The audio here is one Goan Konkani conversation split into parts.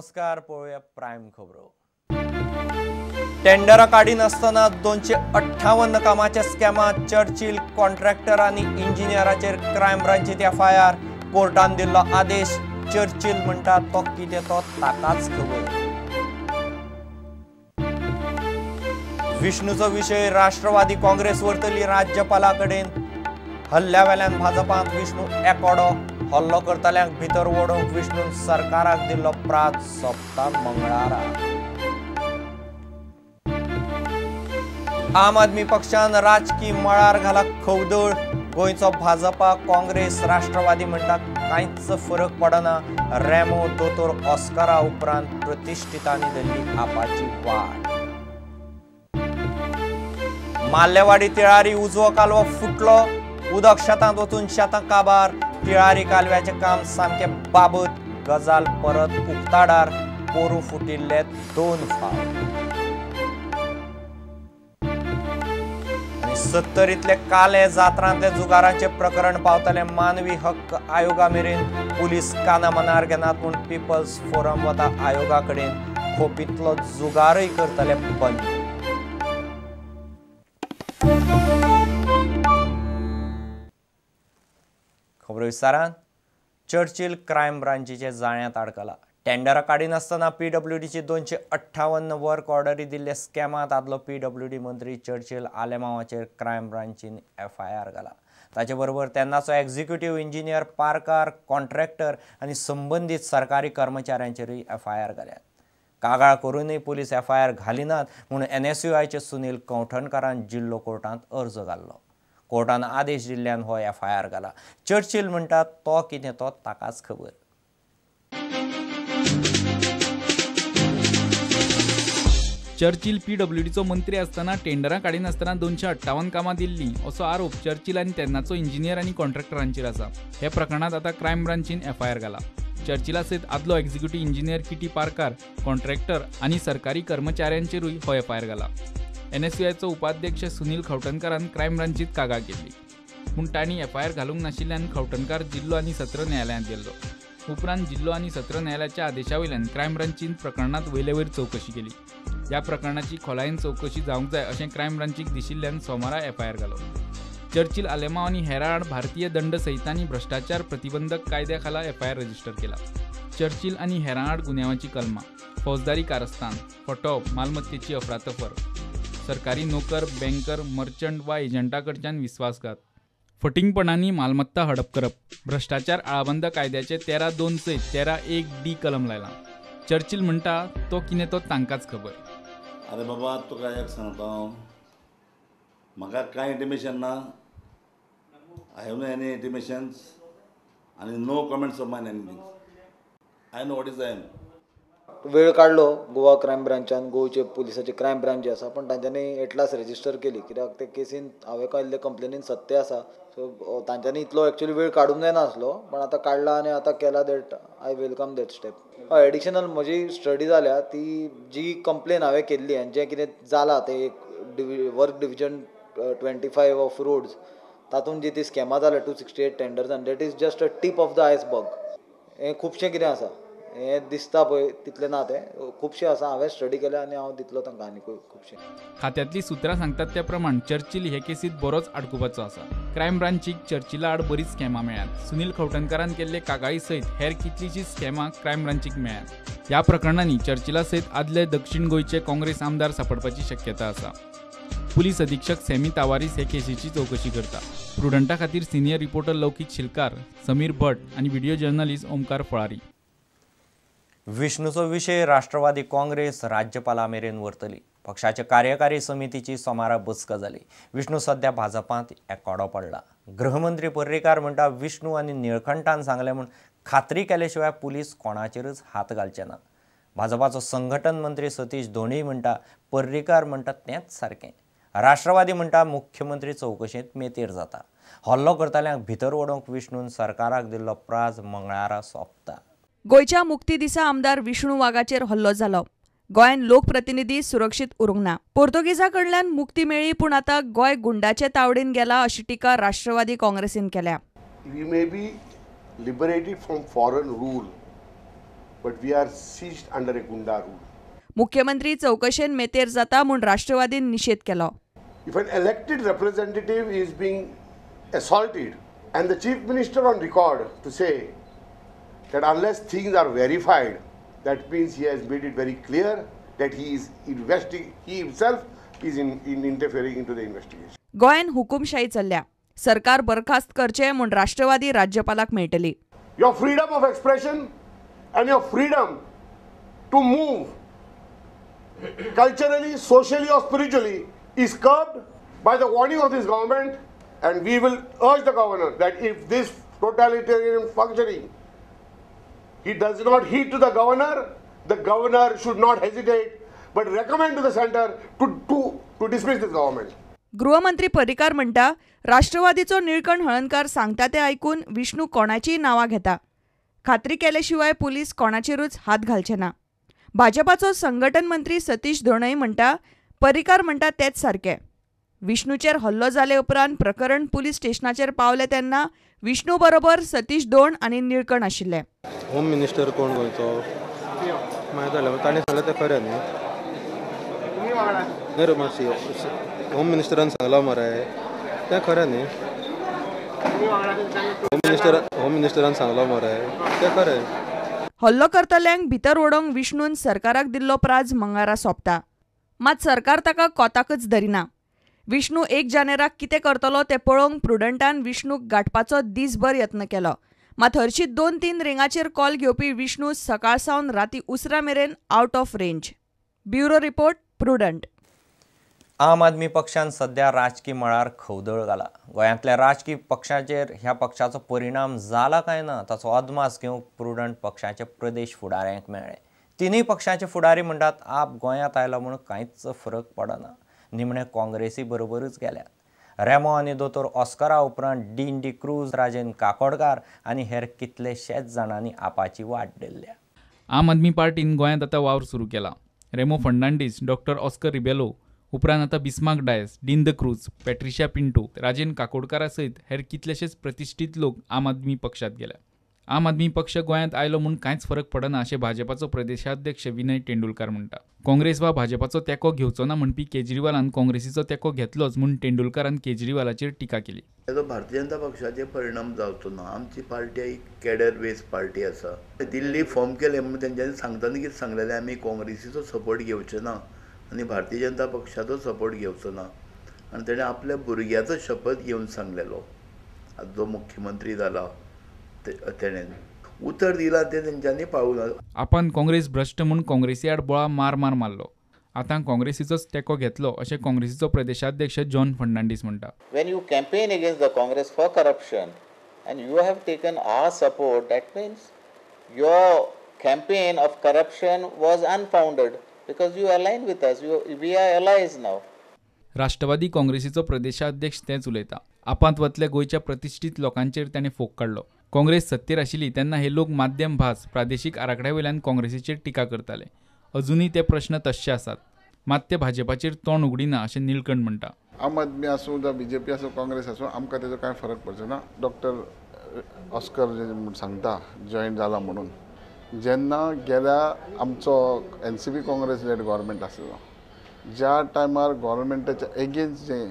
नमस्कार. पळोवया प्रायम खबरो. टेंडरां काडिनासतना 258 कामाच्या स्कॅमांत चर्चिल कॉन्ट्रॅक्टर आनी इंजिनियराचेर क्रायम ब्रांचीत एफआयआर. कोर्टान दिल्लो आदेश. चर्चिल म्हणटा तो कितें तो ताकाच खबर. विष्णूचो विशय राष्ट्रवादी काँग्रेस व्हरतली राज्यपाला कडेन. हल्ल्या वेल्यान भाजपांत विष्णू एकोडो. हल्लो करतल्यांक भितर ओडूंक विष्णून सरकाराक दिल्लो प्रात सोंपता मंगळारा. आम आदमी पक्षान राजकी मळार घाला खवदळ. गोंयचो भाजपा काँग्रेस राष्ट्रवादी म्हणटा कांयच फरक पडना. रेमो दोतोर ऑस्करा उपरांत प्रतिश्ठितांनी धरली आपाची वाट. माल्लेवाडी तिळारी उजवो कालवो फुटलो. उदक शेतांत वचून शेतां काबार. तिळारी कालव्याचें काम सामकें बाबत. गजाल परत उक्ताडार. पोरू फुटिल्ले 2 फावट. आनी 70तले काले जात्रांतले जुगारांचें प्रकरण पावतलें मानवी हक्क आयोगा मेरेन. पुलीस काना मनार घेनात म्हूण पिपल्स फोरम वता आयोगा कडेन. खोपींतलो जुगारय करतले बंद. खबरो विस्तारान. चर्चिल क्रायम ब्रांचीचे जाळ्यांत आडकला. टेंडरां काडिनासतना पीडब्ल्यूडीची 258 वर्क ऑर्डरी दिल्ले स्कॅमांत आदलो पीडब्ल्यूडी मंत्री चर्चिल आलेमांवाचेर क्रायम ब्रांचीन एफआयआर घाला. ताचे बरोबर तेन्नाचो एक्झिक्युटीव इंजिनियर पारकार, कॉन्ट्रॅक्टर आनी संबंदीत सरकारी कर्मचाऱ्यांचेरूय एफआयआर घाल्यात. कागाळ करूनय पुलीस एफआयआर घालिनात म्हूण एनएसयूआयचे सुनील कंवठणकारान जिल्लो कोर्टांत अर्ज घाल्लो. कोर्टान आदेश दिल्ल्यान हो एफआयआर घाला. चर्चिल म्हणटा तो कितें तो ताकाच खबर. चर्चिल पीडब्ल्यूडीचो मंत्री आसतना टेंडरां काडिनासतना 258 कामां दिल्लीं असो आरोप चर्चिल आनी तेन्नाचो इंजिनियर आनी कॉन्ट्रॅक्टरांचेर आसा. हे प्रकरणांत आतां क्रायम ब्रांचीन एफआयआर घाला. चर्चिला सयत आदलो एक्झिक्युटीव इंजिनियर किटी पारकार, कॉन्ट्रॅक्टर आनी सरकारी कर्मचाऱ्यांचेरूय हो एफआयआर घाला. एनएसयूआयचो उपाध्यक्ष सुनील खवटणकारान क्रायम ब्रांचीत कागाळ केल्ली, पूण तांणी एफआयआर घालूंक नाशिल्ल्यान खवटणकार जिल्लो आनी सत्र न्यायालयांत गेल्लो. उपरांत जिल्लो आनी सत्र न्यायालयाच्या आदेशा वयल्यान क्रायम ब्रांचीन प्रकरणांत वयले वयर चवकशी केली. ह्या प्रकरणाची खोलायेन चवकशी जावंक जाय अशें क्रायम ब्रांचीक दिशिल्ल्यान सोमारा एफआयआर घालो. चर्चिल आलेमांव आनी हेरां आड भारतीय दंड संहिता आनी भ्रश्टाचार प्रतिबंधक कायद्या खाला एफआयआर रजिस्टर केला. चर्चिल आनी हेरां आड गुन्यांवाची कलमां, फौजदारी कारस्थान, फटोवप, मालमत्तेची अफरातफर, सरकारी नोकर, बँकर, मर्चंट वा एजंटा कडच्यान विस्वासघात, फटींगपणांनी मालमत्ता हडप करप, भ्रश्टाचार आळाबंद कायद्याचे 13(2) सयत 13(1)(d) कलम लायलां. चर्चिल म्हणटा तो कितें तो तांकांच खबर. अरे बाबा तुका एक सांगता हांव, म्हाका कांय इंटिमेशन ना. I have no any intimations आनी no comments of mine anything. I know what is I am. वेळ काडलो गोवा क्रायम ब्रांचान, गोंयचे पुलिसाचे क्रायम ब्रांच जे आसा, पण तांच्यांनी एटलास रजिस्टर केली. कित्याक ते केसीन हांवें केल्ले कंप्लेनीन सत्य आसा. सो तांच्यांनी इतलो एक्चुअली वेळ काडूंक जायनासलो, पण आतां काडला आनी आतां केला. That I welcome that step. हय, एडिशनल म्हजी स्टडी जाल्या ती जी कंप्लेन हांवें केल्ली आनी जें कितें जालां तें एक वर्क डिविजन 25 ऑफ रोड्स तातूंत जी ती स्कॅमां जाल्या 268 टेंडर्सान, that is just a tip of the iceberg. हें खुबशें कितें आसा, हें दिसता पळय तितलें ना, तें खुबशें आसा. हांवें स्टडी केल्या आनी हांव दितलो तांकां आनीकूय खुबशें. खात्यांतलीं सुत्रां सांगतात त्या प्रमाण चर्चिल हे केसीत बरोच आडकुपाचो आसा. क्रायम ब्रांचीक चर्चिला आड बरीच स्कॅमां मेळ्ळ्यात. सुनील खवटणकारान केल्ले कागाळी सयत हेर कितलींशींच स्कॅमां क्रायम ब्रांचीक मेळ्ळ्यात. ह्या प्रकरणांनी चर्चिला सयत आदले दक्षिण गोंयचे काँग्रेस आमदार सांपडपाची शक्यता आसा. पुलीस अधीक्षक सॅमी तावारीस हे केसीची चवकशी करता. प्रुडंटा खातीर सिनियर रिपोर्टर लौकीक शिलकार, समीर भट आनी व्हिडिओ जर्नलिस्ट ओमकार फळारी. विष्णूचो विशय राष्ट्रवादी काँग्रेस राज्यपाला मेरेन व्हरतली. पक्षाचे कार्यकारी समितीची सोमारा बसका जाली. विष्णू सध्या भाजपांत एकोडो पडला. गृहमंत्री पर्रीकार म्हणटा विष्णू आनी निळकंठान सांगलें म्हूण खात्री केले शिवाय पुलीस कोणाचेरच हात घालचे ना. भाजपाचो संघटन मंत्री सतीश धोंडी म्हणटा पर्रीकार म्हणटा तेंच सारकें. राष्ट्रवादी म्हणटा मुख्यमंत्री चवकशेंत मेतेर जाता. हल्लो करतल्यांक भितर ओडूंक विष्णून सरकाराक दिल्लो प्राज मंगळारा सोंपता. गोंयच्या मुक्ती दिसा आमदार विष्णू वागाचेर हल्लो जालो. गोंयान लोकप्रतिनिधी सुरक्षीत उरूंक ना. पोर्तुगीजा कडल्यान मुक्ती मेळ्ळी, पूण आतां गोंय गुंडाचे तावडीन गेला अशी टिका राष्ट्रवादी काँग्रेसीन केल्या. We may be liberated from foreign rule, but we are seized under a goonda rule. मुख्यमंत्री चौकशेन मेतेर जाता म्हूण राष्ट्रवादीन निशेध केलो. If an elected representative is being assaulted and the chief minister on record to say that unless things are verified, that means he has made it very clear that he is he himself is in interfering into the investigation. गोंयान हुकुमशाही चल्ल्या, सरकार बरखास्त करचें म्हूण राष्ट्रवादी राज्यपालाक मेळटली. Your freedom of expression and your freedom to move culturally, socially or spiritually is curbed by the warning of this government, and we will urge the governor that if this totalitarian functioning he does not heed to the governor should not hesitate but recommend to the center to dismiss this government. गृहमंत्री पर्रीकार म्हणटा राष्ट्रवादीचो निळकंठ हळर्णकार सांगता ते आयकून विष्णू कोणाचीय नांवां घेता. खात्री केले शिवाय पुलीस कोणाचेरूच हात घालचे ना. भाजपाचो संघटन मंत्री सतीश धोणय म्हणटा पर्रीकार म्हणटा तेच सारके. विष्णूचेर हल्लो जाले उपरांत प्रकरण पुलीस स्टेशनाचेर पावले तेन्ना विष्णू बरोबर सतीश दोण आनी निळकंठ आशिल्ले. होम मिनिस्टर कोण गोंयचो मागीर जालें ताणें सांगलें तें खरें न्ही. न्ही रे मातशी होम मिनिस्टरान सांगलां मरे तें खरें न्ही. होम मिनिस्टरान सांगलां मरे तें खरें. हल्लो करतल्यांक भितर ओडोवंक विष्णून सरकाराक दिल्लो प्राज मंगळारा सोंपता. मात सरकार ताका कोताकच धरिना. विष्णू 1 जानेराक कितें करतलो तें पळोवंक प्रुडंटान विष्णूक गांठपाचो दीसभर यत्न केलो. मात हरशी 2-3 रिंगाचेर कॉल घेवपी विष्णू सकाळ सावन राती उसरां मेरेन out of range. Bureau report, Prudent. Aam Aadmi पक्षान सध्या राजकी मळार खवदळ घाला. गोंयांतल्या राजकी पक्षाचेर ह्या पक्षाचो परिणाम जाला काय ना ताचो अदमास घेवंक प्रुडंट पक्षाचे प्रदेश फुडाऱ्यांक मेळ्ळे. तिनूय पक्षाचे फुडारी म्हणटात आप गोंयांत आयलो म्हूण कांयच फरक पडना, निमणे काँग्रेसी बरोबरूच गेल्यात. रेमो आनी दोतोर ऑस्करा उपरांत dean D cruise, Rajen Kakodkar आनी हेर कितलेशेच जाणांनी आपाची वाट धरल्या. आम आदमी पार्टीन गोंयांत आतां वावर सुरू केला. रेमो फर्नांडीस, डॉक्टर ऑस्कर रिबेलो उपरांत आतां Bismarck Dias, Dean the cruise, Patricia Pinto, Rajen काकोडकारा सयत हेर कितलेशेच प्रतिश्ठीत लोक आम आदमी पक्षांत गेल्या. आम आदमी पक्ष गोंयांत आयलो म्हूण कांयच फरक पडना अशें भाजपाचो प्रदेशाध्यक्ष विनय तेंडुलकार म्हणटा. काँग्रेस वा भाजपाचो तेंको घेवचो ना म्हणपी केजरीवालान काँग्रेसीचो तेंको घेतलोच म्हूण तेंडुलकारान केजरीवालाचेर टिका केली. ताचो भारतीय जनता पक्षाचेर परिणाम जावचो ना. आमची पार्टी एक कॅडर बेज पार्टी आसा. दिल्ली फॉर्म केले म्हणून तेंच्यांनी सांगतना कितें सांगलेलें, आमी काँग्रेसीचो सपोर्ट घेवचे ना आनी भारतीय जनता पक्षाचो सपोर्ट घेवचो ना. आनी तेणें आपल्या भुरग्याचो शपथ घेवन सांगलेलो, आतां जो मुख्यमंत्री जाला तेणें उतर दिलां तें तेंच्यांनी पाळूंक ना. आपण काँग्रेस भ्रश्ट म्हूण काँग्रेसी आड बळा मार मार मारलो, आतां काँग्रेसीचोच तेंको घेतलो अशें काँग्रेसीचो प्रदेशाध्यक्ष जॉन फर्नांडीस म्हणटा. When you campaign against the Congress for corruption and you have taken our support, that means your campaign of corruption was unfounded because you align with us, we are allies now. राष्ट्रवादी काँग्रेसीचो प्रदेशाध्यक्ष तेंच उलयता. आपांत वतल्या गोंयच्या प्रतिश्ठीत लोकांचेर ताणें फोग काडलो. काँग्रेस सत्तेर आशिल्ली तेन्ना हे लोक माध्यम भास प्रादेशीक आराखड्या वयल्यान काँग्रेसीचेर टिका करताले. अजुनूय ते प्रश्न तश्शे आसात, मात ते भाजपाचेर तोंड उगडिना अशें निळकंठ म्हणटा. आम आदमी आसूं जावं बीजेपी आसूं काँग्रेस आसूं, आमकां तेजो कांय फरक पडचो ना. डॉक्टर ऑस्कर सांगता जॉयन जाला म्हणून, जेन्ना गेल्या आमचो NCP Congress led government आसलो, ज्या टायमार गव्हर्मेंटाच्या एगेन्स्ट जें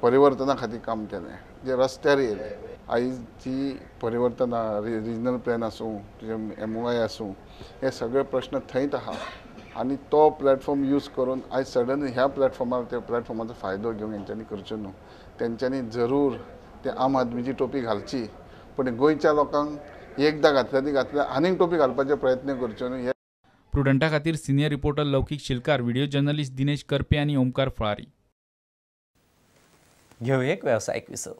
परिवर्तना खातीर काम केलें, जे रस्त्यार येयले, आयज जी परिवर्तनां रिजनल प्लॅन आसूं, तुजें MOI आसूं, हे सगळे प्रश्न थंयच आहा. आनी तो प्लॅटफॉर्म यूज करून आयज सडन ह्या प्लॅटफॉर्मार त्या प्लॅटफॉर्माचो फायदो घेवंक हेंच्यांनी करचें न्हू. तेंच्यांनी जरूर ते आम आदमीची टोपी घालची, पूण गोंयच्या लोकांक एकदां घातल्या ती घातल्या, आनीक टोपी घालपाचे प्रयत्न करचे न्हू. प्रुडंटा खातीर senior reporter Laukik Shilkar, video journalist Dinesh Karpe आनी ओमकार फळारी. घेवया एक वेवसायीक विसव.